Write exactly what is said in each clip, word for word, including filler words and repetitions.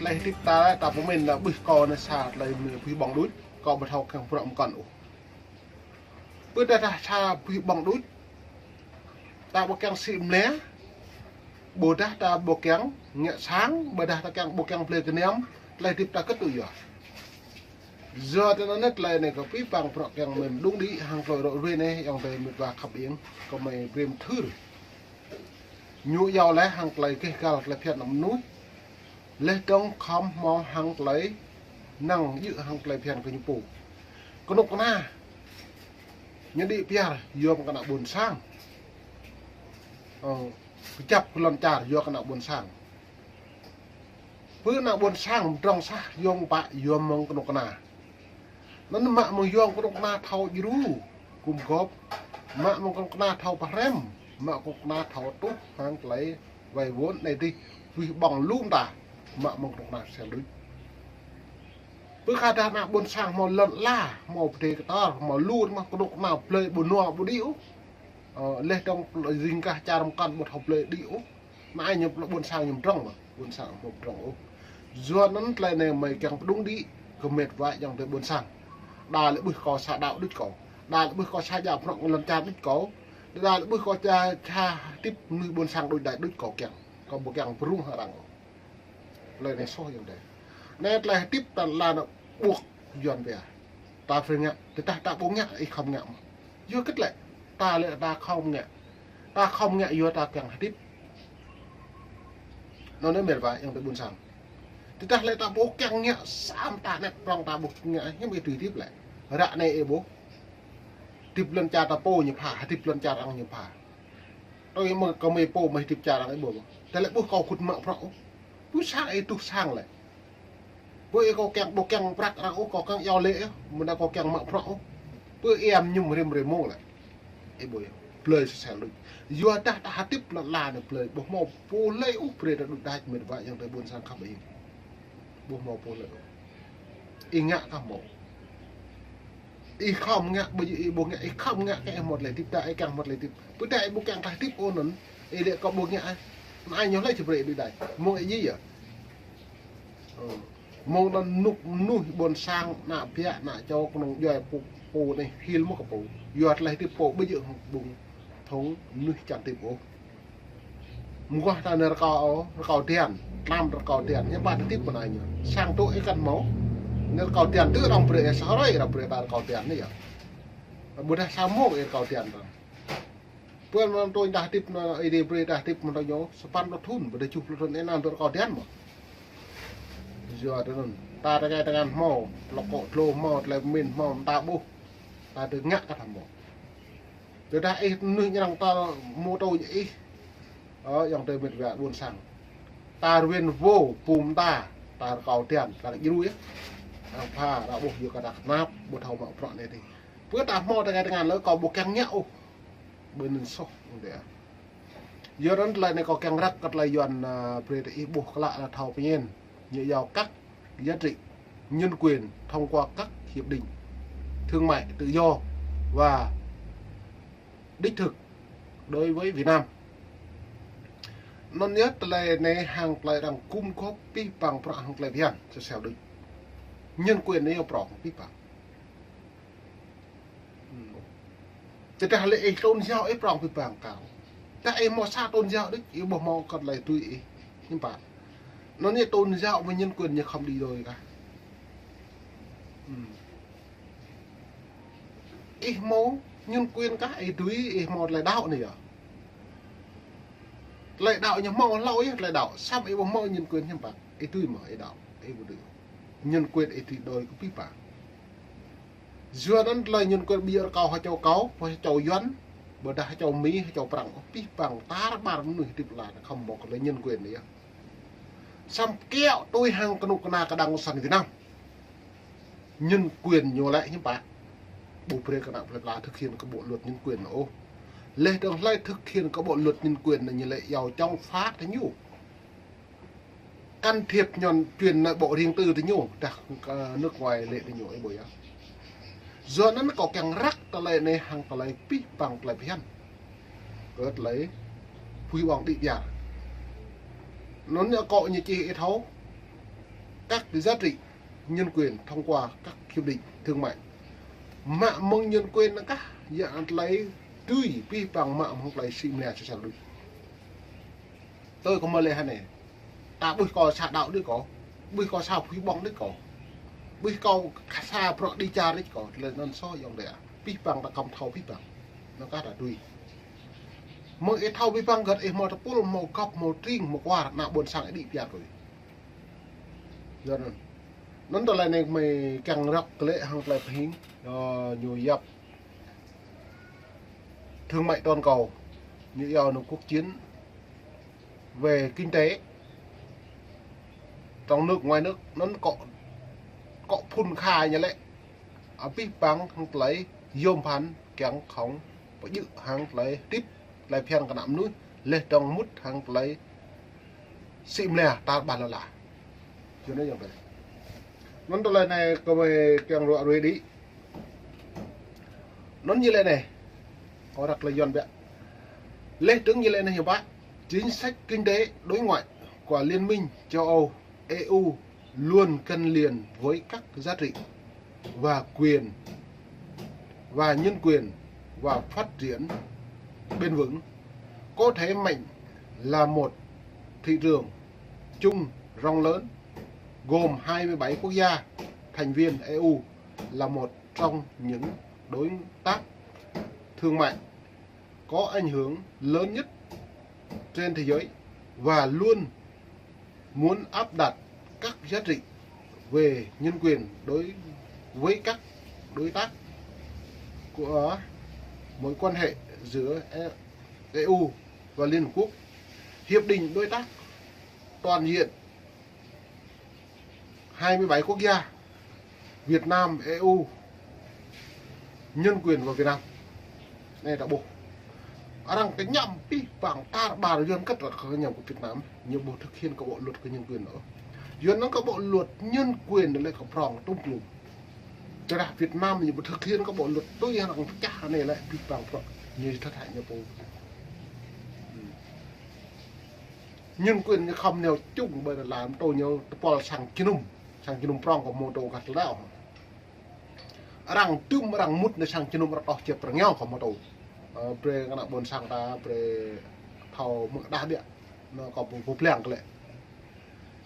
Tơlơi hơdip ta, ta pơmĭn lĕ ƀuh kâo anai sa tơlơi mơ̆ ƀuh ƀơ̆ng đôč, kâo ƀu thâo kiăng bruă mơkăn ôh. Ƀôdah ta sa ƀuh ƀơ̆ng đôč, ta ƀu kiăng sĭ mlĕ, ƀôdah ta ƀu kiăng ngă sang, ƀôdah ta kiăng ƀu kiăng blơi kơnăm, tơlơi hơdip ta kơt tui yua. Yua tơ anŭn tơlơi anai kơ pih pang prŏk kiăng mơ̆n đung đĭ hăng tơlơi rŏ ruai anai, ayŏng adơi mĕt wa khăp ing, kơ mơi brem thur. Ñu yua lĕ hăng tơlơi keh gal tơlơi phiăn ană mơnuih. Leh dong khŏm hmâo hăng tơlơi năng yua hăng tơlơi phiăn kơ ñu pô. Kơnuk kơna ñu đĭ piar yua kơ ană ƀôn sang. Ơ, kơjăp kơ lŏn čar yua kơ ană ƀôn sang. Pơ ană ƀôn sang mơdrŏng sah yua pă yua mơ̆ng kơnuk kơna. Anŭn mă mơ̆ng yua kơnuk kơna thâo djru gum gŏp, mă mơ̆ng kơnuk kơna thâo pơhrăm, mă kơnuk kơna thâo tuh hăng tơlơi wai wơ̆n anai dih, ƀuh ƀơ̆ng lŏm ta, mă mơ̆ng kơnuk kơna sel đôč. Pơ kơ dah ană ƀôn sang hmâo lŏn ala, hmâo pơdai kơtor, hmâo lŏn mă kơnuk kơna blơi ƀu nua ƀu đĭ ôh. Ơ, leh dong jing kah čar mơkăn ƀu thâo blơi đĭ ôh. Anai ñu ƀôn sang ñu mơdrŏng mơ̆, ƀôn sang mơdrŏng ôh. Yua anŭn tơlơi anai mơi kiăng pơđung đĭ kơ mĕt wa ayŏng adơi ƀôn sang. Đa lĕ ƀuh kâo sa đaŏ đôč kâo. Đa lĕ ƀuh kâo sa djă prŏk lŏn čar đôč kâo. Đa lĕ ƀuh kâo sa, sa hơdip mơnuih ƀôn sang đôč đai đôč kâo kiăng. Kâo ƀu kiăng pơrŭng hăng arăng ôh. Tơlơi anai soh ayŏng adơi. Anai tơlơi hơdip ta lăng ƀuh Yuan pia. Ta phải ngă, tơdah ta ƀu ngă, ih khŏm ngă mơ̆. Yua kơ tơlơi, ta lĕ ta khŏm ngă. Ta khŏm ngă yua ta kiăng hơdip. Anŭn anai mĕt wa ayŏng adơi ƀôn sang. Tơdah lĕ ta ƀu kiăng ngă, samơ̆ ta anai prŏng ta ƀu ngă, hiư̆m ih tui hơdip lĕ. Ră anai ih ƀuh. Hơdip lŏn čar ta pô ñu pha, hơdip lŏn čar arăng ñu pha. Tui mơ̆ kơ mơi pô mơi hơdip čar arăng ih ƀuh. Tơlơi ƀuh kâo khut mă prŏk ôh. Ƀu sang ih tuh sang lĕ. Ƀu ih kâo kiăng, ƀu kiăng prăk arăng ôh, kâo kiăng iâu lĕ ôh, mơ̆n đa kâo kiăng mă prŏk ôh. Ƀu ih am ñum rĭm rĭm mông lĕ. Ih ƀuh yơh, blơi sel đôč. Yua dah ta hơdip lŏn ala anai blơi, ƀu hmâo pô lơi ôh brơi ta đôč đač mĕt wa ayŏng adơi ƀôn sang khăp ing. Ƀu hmâo pô lơi ôh. Ih ngă kah hmâo. Ih khŏm ngă, ƀu djơ̆ ih ƀu ngă, ih khŏm ngă kơ ih hmâo tơlơi hơdip, dah ih kiăng hmâo tơlơi hơdip. Ƀôdah ih ƀu kiăng tơlơi hơdip ôh anŭn, ih lĕ kâo ƀu ngă. Anai ñu lĕ či brơi đôč đač. Mông ih djơ̆ yơh. Ơ. Mông anŭn mơnuih, mơnuih ƀôn sang, ană ƀiă, ană čô, kơnơ̆ng djuai pô, pô anai, hil mơ̆ kơ pô. Yua tơlơi hơdip pô ƀu djơ̆ hăng ƀung thong mơnuih čang hơdip ôh. Mơguah ta anai rơkâo, rơkâo tian, tlam rơkâo tian, ñu ƀă hơdip pơ anai ñu. Sang tŭ ih kăn hmâo. Anai rơkâo tian tŭ arăng brơi ih sa hrơi, arăng brơi ta rơkâo tian anai yơh. Ƀôdah sa mông ih rơkâo tian ta. Pơ anŭn tui ta hơdip anŭn, ih đĭ brơi ta hơdip mơ̆n ñu, sapăn pluh thŭn, ƀôdah tơjuh pluh thŭn, ih anăm tŭ rơkâo tian mơ̆. Yua tơ anŭn, ta tơkai tơngan hmâo, lŏk kŏ tlô hmâo, tơlơi pơmĭn hmâo, ta ƀuh, ta tơ ngă kơ ta hmâo. Tơdah ih mơnuih ñu arăng ta mơtô ñu ih, ơ, ayŏng adơi mĕt wa ƀôn sang. Ta rơwen vô, pum ta, ta rơkâo tian, ta djru yơh. Arăng pha, arăng ƀuh yua kơ ta kơnap, ƀu thâo mă prŏk anai dih. Pơ ta hmâo tơkai tơngan lĕ kâo ƀu kiăng ngă ôh. Ƀơi anŭn soh, ung dê. Yua anŭn tơlơi anai kâo kiăng răk kơ tơlơi Yuan, ơ, brơi ta ih ƀuh klă lĕ thâo pơñen. Ñu yua các giá trị nhân quyền thông qua các hiệp định thương mại tự do và đích thực đối với Việt Nam. Anŭn yơh tơlơi anai hăng tơlơi arăng gum gŏp pih pang prŏk hăng tơlơi phiăn, sel sel đôč. Nhân quyền anai yơh prŏng pih pang. Tơdah lĕ ih tôn giáo ih prŏng pih pang kâo. Tơdah ih hmâo sa tôn giáo đôč, ih ƀu hmâo kơ tơlơi tui ih. Hiư̆m pă. Anŭn yơh tôn giáo mơ̆ nhân quyền ñu khŏm đi đôi kah. Ih hmâo nhân quyền kah, ih tui ih hmâo tơlơi đaŏ anai yơh. Tơlơi đaŏ ñu hmâo hlâo yơh tơlơi đaŏ. Samơ̆ ih ƀu hmâo nhân quyền hiư̆m pă. Ih tui mơ̆ ih đaŏ, ih ƀu dưi. Nhân quyền ih tui đôi kơ pih pang. Yua anŭn tơlơi nhân quyền ƀu djơ̆ rơkâo ha čô kâo, ha čô Yuan, ƀôdah ha čô Mi, ha čô Prăng, pih pang tar ƀar mơnuih hơdip lăn khŏm hmâo kơ tơlơi nhân quyền anai yơh. Samơ̆ kiaŏ tui hăng kơnuk kơna kơđang cộng sản Việt Nam. Nhân quyền ñu lĕ hiư̆m pă. Ƀu brơi kơ ană plơi pla thực hiện kơ bộ luật nhân quyền ôh. Leh dong hlơi thực hiện kơ bộ luật nhân quyền anai ñu lĕ yua chống phá tơ ñu. Can thiệp nhân quyền nội bộ riêng tư tơ ñu, dah, ơ, nước ngoài lĕ tơ ñu ih ƀuh yơh. Yua anŭn kâo kiăng răk tơlơi anai hăng tơlơi pih pang tơlơi phiăn. Kơ tơlơi pui ƀơ̆ng đĭ biă. Anŭn ñu kâo ñu čih ih thâo. các cái giá trị nhân quyền thông qua các hiệp định thương mại. Mă mơ̆ng nhân quyền anŭn kah, yua anŭn tơlơi tui pih pang mă mơ̆ng tơlơi sĭ mlia sô sal đôč. Tui kơ mơ̆ lĕ hă anai. Ta ƀuh kâo sa đaŏ đôč kâo. Ƀuh kâo sa phui ƀơ̆ng đôč kâo. Ƀuh kâo sa prŏ đi čar đôč kâo. Tơlơi anŭn soh ayŏng adơi. Pih pang ta khŏm thâo pih pang. Anŭn kah ta tui. Mơ̆ng ih thâo pih pang gơ̆t ih hmâo tơpul, hmâo gŏp, hmâo tring, hmâo kwar, ană ƀôn sang ih đĭ piar kơ ih. Yua anŭn. Anŭn tơlơi anai mơi kiăng rŏk glaĭ hăng tơlơi pơhing, ơ, ñu yap thương mại toàn cầu, ñu iâu anŭn cuộc chiến về kinh tế trong nước ngoài nước, anŭn kâo, kâo phun khai ñu lĕ, ơ, pih pang hăng tơlơi yôm phăn kiăng khŏm pơjơ̆ hăng tơlơi tĭp, tơlơi phiăn kơ ană mơnuih, leh dong mŭt hăng tơlơi sĭ mlia tar ƀar lŏn ala. Yua anŭn ayŏng adơi. Anŭn tơlơi anai kơ mơi kiăng ruă ruai đĭ. Anŭn ñu lĕ anai. Kâo răk lĕ Yuan biă. Leh dong ñu lĕ anai hiư̆m pă. Chính sách kinh tế đối ngoại của Liên minh châu Âu, E U luôn gắn liền với các giá trị và quyền và nhân quyền và phát triển bền vững, có thế mạnh là một thị trường chung rộng lớn gồm hai mươi bảy quốc gia thành viên, E U là một trong những đối tác thương mại có ảnh hưởng lớn nhất trên thế giới và luôn muốn áp đặt các giá trị về nhân quyền đối với các đối tác của mối quan hệ giữa E U và Liên Hợp Quốc. Hiệp định đối tác toàn diện hai mươi bảy quốc gia, Việt Nam, E U, nhân quyền vào Việt Nam. Anai ta ƀuh. Arăng kơñăm pih pang tar ƀar Yuan kơ̆t kơ kơñăm kơ Việt Nam, ñu ƀu thực hiện kơ bộ luật kơ nhân quyền ôh. Yuan anŭn kơ bộ luật nhân quyền lĕ kơ prong tŭm klum. Tơdah Việt Nam ñu ƀu thực hiện kơ bộ luật tui hăng arăng pơčah anai lĕ pih pang prŏ ñu thất hại ñu pô. Nhân quyền ñu khŏm nao čung ƀơi lăn ala, mơ̆ tơ ñu tơpul sang jơnum, sang jơnum prong kơ mơ̆ tơ gah tơlơi. Arăng tŭm arăng mŭt anai sang jơnum arăng tŏh čĕp rơngiao kơ mơ̆ tơ. Ơ, brơi kơ ană ƀôn sang ta, brơi thâo mơ̆ng đah biă. Anŭn kâo pơblang kơ lĕ.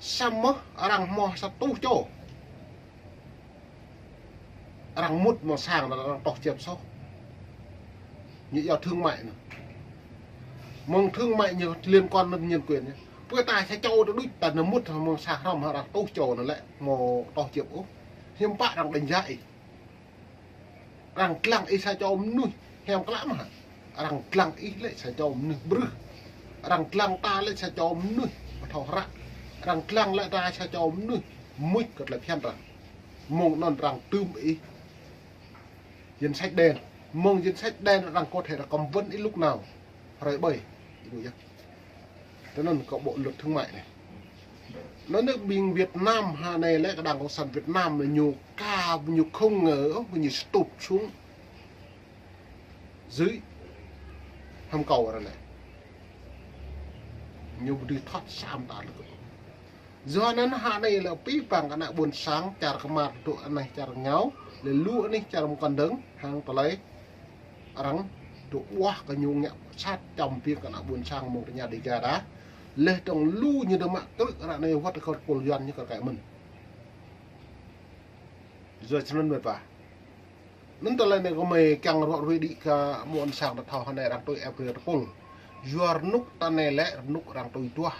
Samơ̆ arăng hmâo sa rơtuh čô. Arăng mŭt mơ̆ng sang anŭn arăng tŏh čĕp soh. Ñu iâu thương mại anŭn. Mơ̆ng thương mại ñu liên quan anŭn nhân quyền ñu. Pơ ta sa čô tơ đôč ta anŭn mŭt mơ̆ng sang hrŏm arăng rơtuh čô anŭn lĕ hmâo tŏh čĕp ôh. Hiư̆m pă arăng đánh giá ih. Arăng lăng ih sa čô mơnuih hiam klă mơ̆ hă? Arăng lăng ih lĕ sa čô mơnuih brưh. Arăng lăng ta lĕ sa čô mơnuih ƀu thâo hră. Arăng lăng lĕ ta sa čô mơnuih mŭt kơ tơlơi phiăn arăng. Mơ̆ng anŭn arăng tŭm ih danh sách đen. Mơ̆ng danh sách đen arăng có thể là cấm vận ih lúc nào. Hrơi ƀơi. Ih ƀuh yơh. Tui anŭn kơ bộ luật thương mại anai. Anŭn anai ƀing Việt Nam hă anai lĕ kơ Đảng Cộng sản Việt Nam anai ñu ka ñu không ngờ ñu stop xuống dưới hăm cầu ra anai. Ñu ƀu dưi thot sa mơta lĕ kơ. Yua anŭn hă anai lĕ pih pang kơ ană ƀôn sang čar kơmar tŭ anai čar ngao, lĕ lu anih čar mơkăn dơ̆ng hăng tơlơi arăng tŭ ƀuah kơ ñu ngă sat čăm biă kơ ană ƀôn sang mơ̆ng tơña Dega đa. Leh dong lu ñu dơ̆ng mă krư̆ ră anai wơ̆t kơ tơpul Yuan ñu kơ kơ mơ̆n. Yua črăn mơ̆ pă. Anŭn tơlơi anai kơ mơi kiăng ruă ruai đĭ kơ ƀôn sang ta thâo hă anai arăng tui ĕp brơi tơpul. Yua rơnŭk ta anai lĕ rơnŭk arăng tui duah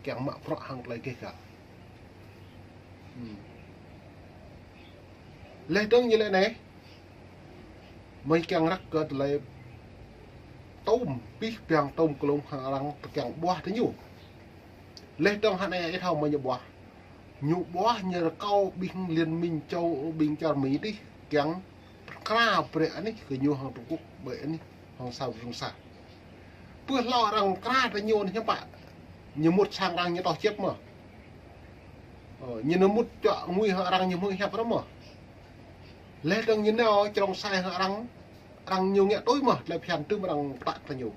kiăng mă bruă hăng tơlơi gêh găl. Hmm. Leh dong ñu lĕ anai. Mơi kiăng răk kơ tơlơi tŭm pih pang tŭm klum hăng arăng tơ kiăng ƀuah tơ ñu. Leh dong hă anai ih thâo mơi ñu ƀuah. Ñu ƀuah ñu rơkâo ƀing Liên minh châu Âu, ƀing čar Mi tih kiăng pơkra brơi anih kơ ñu hăng Trung Quốc ƀơi anih hăng sa rơ̆ng sa. Pơ hlâo arăng kra tơ ñu anai hiư̆m pă. Ñu mŭt sang arăng ñu tŏh čĕp mơ̆. Ơ, ñu anŭn mŭt čuă ngui hăng arăng ñu hmư̆ hiăp arăng mơ̆. Leh dong ñu nao črông sai hăng arăng, arăng ñu ngă tui mơ̆, tơlơi phiăn tŭm arăng pơtă tơ ñu.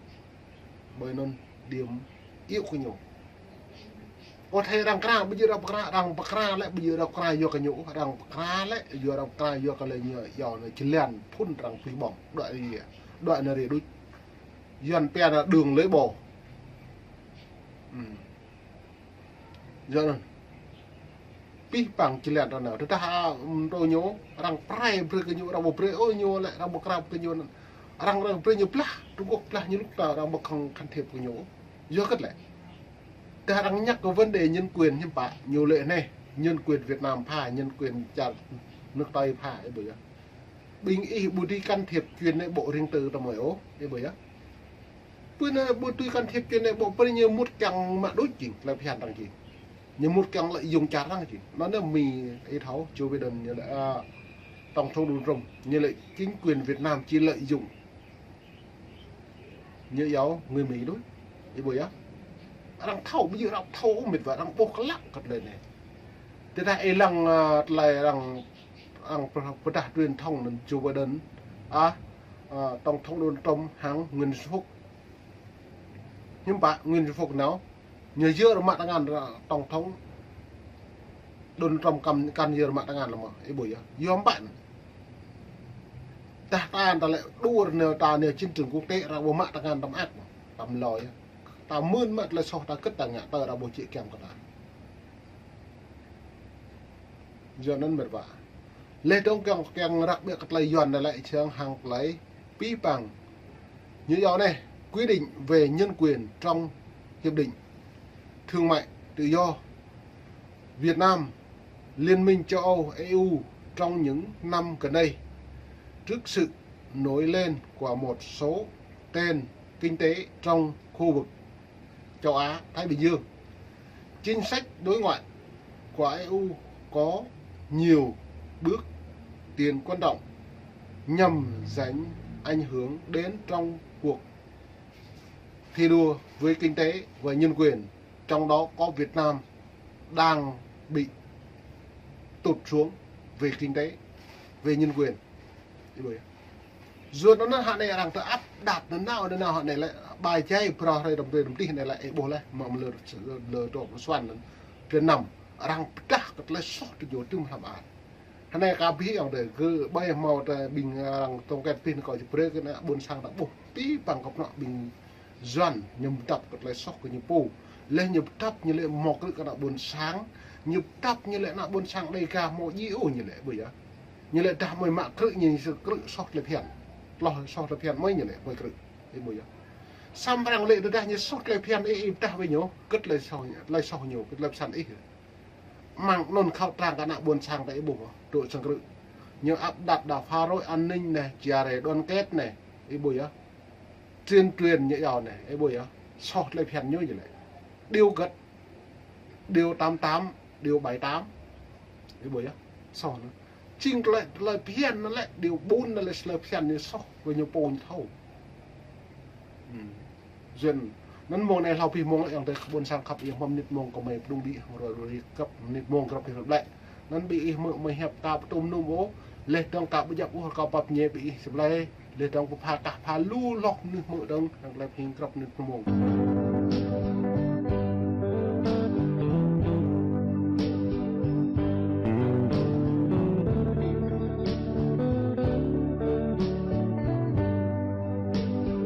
Ƀơi anŭn điểm yếu kơ ñu. Ơ, thâo arăng pơkra, ƀu djơ̆ arăng pơkra, arăng pơkra lĕ, ƀu djơ̆ arăng pơkra yua kơ ñu, arăng pơkra lĕ, yua arăng pơkra yua kơ lĕ ñu, yua anai jơlan phŭn arăng pơplih ƀơ̆ng, đuaĭ anai, đuaĭ anai rê đôč. Yuan pia anai đường lưỡi bò. Ư. Yua anŭn. Pih păng jơlan arăng nao. Tơdah, a, ưm, tơ ñu, arăng pơrai brơi kơ ñu, arăng ƀu brơi ôh ñu lĕ, arăng ƀu krap kơ ñu. Arăng, arăng brơi ñu blah, Trung Quốc blah ñu lŭk ta, arăng ƀu khăng can thiệp kơ ñu. Yua hơget lĕ. Tơdah arăng nhắc kơ vấn đề nhân quyền hiư̆m pă, ñu lĕ anai, nhân quyền Việt Nam pha, nhân quyền čar nước Tây pha, ih ƀuh yơh. Ƀing ih ƀu dưi can thiệp chuyện nội bộ riêng tư tơmơi ôh, ih ƀuh yơh. Pơ anai ƀu dưi can thiệp chuyện nội bộ, pơ anai ñu mŭt kiăng mă đôč jing, tơlơi phiăn arăng jing. Ñu mŭt kiăng lợi dụng čar arăng jing. Anŭn anai Mi ih thâo, Joe Biden ñu lĕ, a, Tổng thống Donald Trump, ñu lĕ chính quyền Việt Nam chỉ lợi dụng ñu yua người Mỹ đôč. Ih ƀuh yơh. Arăng thâo, ƀu djơ̆ arăng thâo ôh, mĕt wa, arăng ƀuh klă kơ tơlơi anai. Tơdah ih lăng, a, tơlơi arăng, arăng pơ-, pơdah truyền thông anŭn Joe Biden, a, a, Tổng thống Donald Trump hăng Nguyễn Xuân Phúc. Hiư̆m pă Nguyễn Xuân Phúc nao, ñu yơr mă tơngan ra Tổng thống Donald Trump kăn, kăn yơr mă tơngan lơ̆m, ih ƀuh yơh. Yua hiư̆m pă anŭn. Tơdah ta, ta lĕ đua nao, ta nao chiến trường quốc tế, arăng ƀu mă tơngan tăm ăk, tăm loi yơh. Ta mưn mă tơlơi soh ta kơ̆t ta ngă, ta arăng ƀu čih kiăng kơ ta. Yua anŭn mĕt wa. Lĕ dong kiăng, kiăng răk ƀiă kơ tơlơi Yuan anai lĕ čang hăng tơlơi pih păng. Ñu yua anai, quy định về nhân quyền trong Hiệp định Thương mại Tự do Việt Nam, Liên minh châu Âu, E U trong những năm gần đây, trước sự nổi lên của một số tên kinh tế trong khu vực châu Á, Thái Bình Dương. Chính sách đối ngoại của E U có nhiều bước tiến quan trọng nhằm tránh ảnh hưởng đến trong cuộc thi đua với kinh tế và nhân quyền, trong đó có Việt Nam đang bị tụt xuống về kinh tế, về nhân quyền. Ih ƀuh yơh. Yua anŭn hă anai arăng tơ áp đặt anŭn nao, anŭn nao hă anai lĕ, ƀai jai prŏ hrơi dăm hrơi dăm tih anai lĕ, ih ƀuh lĕ, mă mơ̆ lơ, lơ trŏ pơsuan anŭn. Tơ năm, arăng pơdah kơ tơlơi soh tơ ñu tŭm hlăm ar. Hơnai kơ abih yơh tơ, kơ ƀai hmâo tơ ƀing arăng tong ket pih anŭn kơ či brơi kơ ană ƀôn sang ta ƀuh. Pih păng kơ pơnŏ ƀing Yuan ñu pơdăp kơ tơlơi soh kơ ñu pô. Lĕ ñu pơdăp ñu lĕ hmâo krư̆ kơ ană ƀôn sang, ñu pơdăp ñu lĕ ană ƀôn sang Đêga hmâo djơ̆ ôh ñu lĕ, ƀuh yơh. Ñu lĕ dah mơi mă krư̆ ñu, ñu krư̆ soh tơlơi phiăn. Tloh soh tơlơi phiăn mơi ñu lĕ mơi krư̆. Ih ƀuh yơh. Samơ̆ arăng lĕ tơdah ñu soh tơlơi phiăn ih, ih pơdah wơ̆t ñu, kơ̆t tơlơi soh, tơlơi soh ñu, kơ̆t tơlơi phiăn ih. Mơ̆ng anŭn khŏm trang kơ ană ƀôn sang ta ih ƀuh, dŏ sang krư̆. Ñu áp đặt dah phá rối an ninh anai, chia rẽ đoàn kết anai, ih ƀuh yơh. Tuyên truyền ñu yua anai, ih ƀuh yơh. Soh tơlơi phiăn ñu ñu lĕ. Điều gật, điều tám tám, điều bảy tám. Ih ƀuh yơh. Soh anŭn. Jing tơlơi, tơlơi phiăn anŭn lĕ, điều bốn anŭn lĕ tơlơi phiăn ñu soh, kơ ñu pô ñu thâo. Ư. Yua anŭn mông anai hlâo pih mông lĕ ayŏng adơi ƀôn sang khăp, ayŏng hmâo mơnit mông kơ mơi pơdŏng đĭ hăng rơi rơi găp mơnit mông grăp ih rơp lĕ. Anŭn ƀing ih hmư̆ mơi hiăp ta pơtŭm nŭm ôh, lĕ dong ka ƀu djăp ôh rơkâo pap ñe ƀing ih sơplơi, lĕ dong pơpha kah pha lu hloh mơnuih hmư̆ dong, dong tơlơi pơhing grăp mơnit mông.